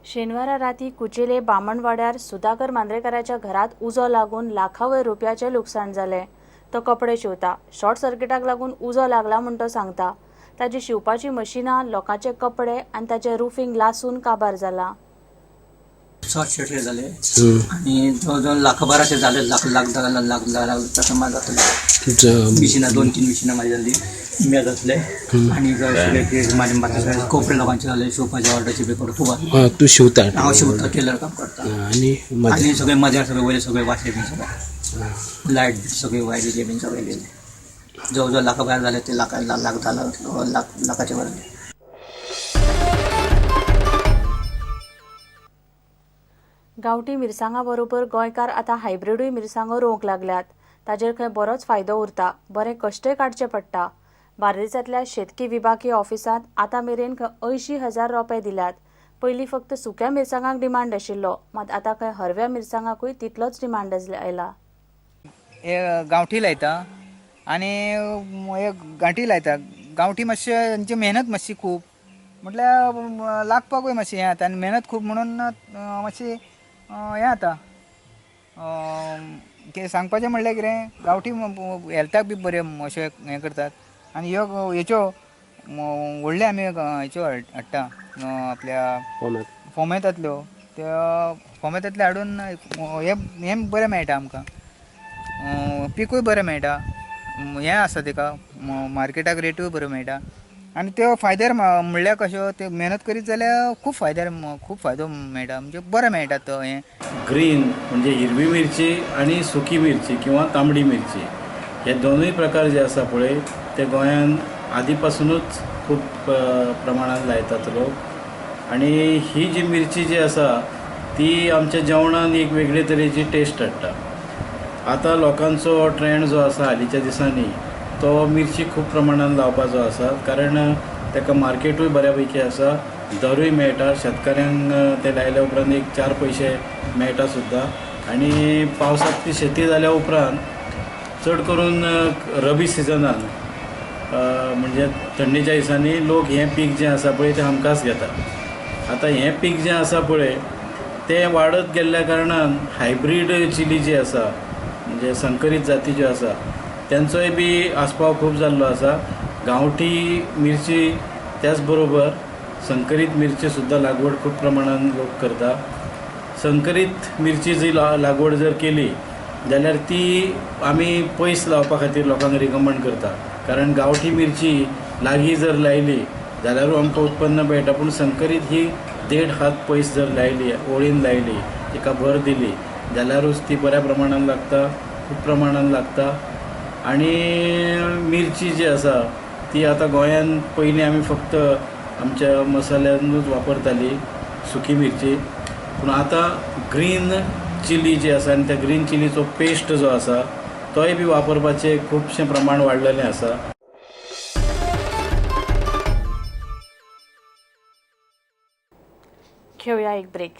शेनवारा राती कुचेले बामणवाड्यार सुधाकर मांद्रेकाराच्या घरात उजो लागून लाखावयर रुपयाचें लुकसाण जालें. तो कपडे शिंवता. शॉर्ट सर्किटाक लागून उजो लागला म्हूण तो सांगता. ताची शिंवपाची मशिनां, लोकांचे कपडे आनी ताचें रुफींग लासून काबार जाला. शॉर्ट सर्किट जाले आनी जवळ जवळ लाखभराचे जाले, लाख लाख लाख लाख लाख प्रमाण जातले. मिशिनां, 2-3 मिशिनां माझी जाली, म्या जातले आनी सगळे माझे कोपरे लोकांचे जाले, शिवपाचे ऑर्डरचे बी खूब. तूं शिंवता? हांव शिंवता, टेलर काम करता. आनी आनी सगळे मजार सगळे वयले सगळे वाशे बी सगळे लायट सगळे वायरीचे बी सगळे गेले. जवळ जवळ लाखा भायर जाले ते, लाखा लाख 10 लाख लाख लाखाचे वर जाले. गांवठी मिरसांगा बरोबर गोंयकार आतां हायब्रिडूय मिरसांगो रोवंक लागल्यात. ताजेर खंय बरोच फायदो उरता, बरे कश्टय काडचे पडटा. बार्देसांतल्या शेतकी विभागीय ऑफिसांत आतां मेरेन खंय 80,000 रोपे दिल्यात. पयलीं फक्त सुक्या मिरसांगांक डिमांड आशिल्लो, मात आतां खंय हरव्या मिरसांगाकूय तितलोच डिमांड आयला. हे गांवठी लायता आनी हे गांठी लायता. गांवठी मातशें हेंची मेहनत मातशी खूब, म्हटल्यार लागपाकूय मातशें हें जाता आनी मेहनत खूब म्हणून मातशी हें जाता. कितें सांगपाचें म्हणल्यार कितें, गांवठी हेल्थाक बी बरें अशें हें करतात. आनी ह्यो हेच्यो व्हडले आमी हेच्यो हाडटा, आपल्या फोमेतांतल्यो, त्या फोमेतांतले हाडून हे हें बरें मेळटा आमकां, पिकूय बरें मेळटा, हें आसा तेका मार्केटाक रेटूय बऱ्यो मेळटा. आनी त्यो फायद्यार म्हणल्यार कश्यो त्यो मेहनत करीत जाल्यार खूब फायद्यार, खूब फायदो मेळटा, म्हणजे बरें मेळटा तो हें. ग्रीन म्हणजे हिरवी मिरची आनी सुकी मिरची किंवा तांबडी मिरची हे दोनूय प्रकार जे आसा पळय ते गोंयान आदी पासुनूच खूब प्रमाणान लायतात लोक. आनी ही जी मिरची जी आसा ती आमच्या जेवणान एक वेगळे तरेची टेस्ट हाडटा. आतां लोकांचो ट्रेंड जो आसा हालींच्या दिसांनी तो मिरची खूब प्रमाणान लावपाचो आसा, कारण ताका मार्केटूय बऱ्या पैकी आसा, दरूय मेळटा, शेतकाऱ्यांक ते लायल्या उपरांत एक 4 पयशे मेळटा सुद्दां. आनी पावसांत ती शेती जाल्या उपरांत चड करून रबी सिजनान म्हणजे थंडेच्या दिसांनी लोक हें पीक जें आसा पळय तें हमखास घेता. आतां हें पीक जें आसा पळय तें वाडत गेल्ल्या कारणान हायब्रीड चिली जी आसा म्हणजे संकरीत जाती ज्यो आसा तेंचोय बी आस्पाव खूब जाल्लो आसा. गांवठी मिरची त्याच बरोबर संकरीत मिरची सुद्दां लागवड खूब प्रमाणान लोक करता. संकरीत मिरची जी लागवड जर केली जाल्यार ती आमी पयस लावपा खातीर लोकांक रिकमेंड करता, कारण गांवठी मिरची लागीं जर लायली जाल्यारूय आमकां उत्पन्न मेळटा, पूण संकरीत ही 1.5 हात पयस जर लायली, ओळीन लायली, तिका भर दिली जाल्यारूच ती बऱ्या प्रमाणान लागता, खूब प्रमाणान लागता. आनी मिरची जी आसा ती आतां गोंयान पयलीं आमी फक्त आमच्या मसाल्यानूच वापरताली सुकी मिरची, पूण आतां ग्रीन चिली जी आसा आनी त्या ग्रीन चिलीचो पेस्ट जो आसा तोय बी वापरपाचें खुबशें प्रमाण वाडलेलें आसा. घेवया एक ब्रेक.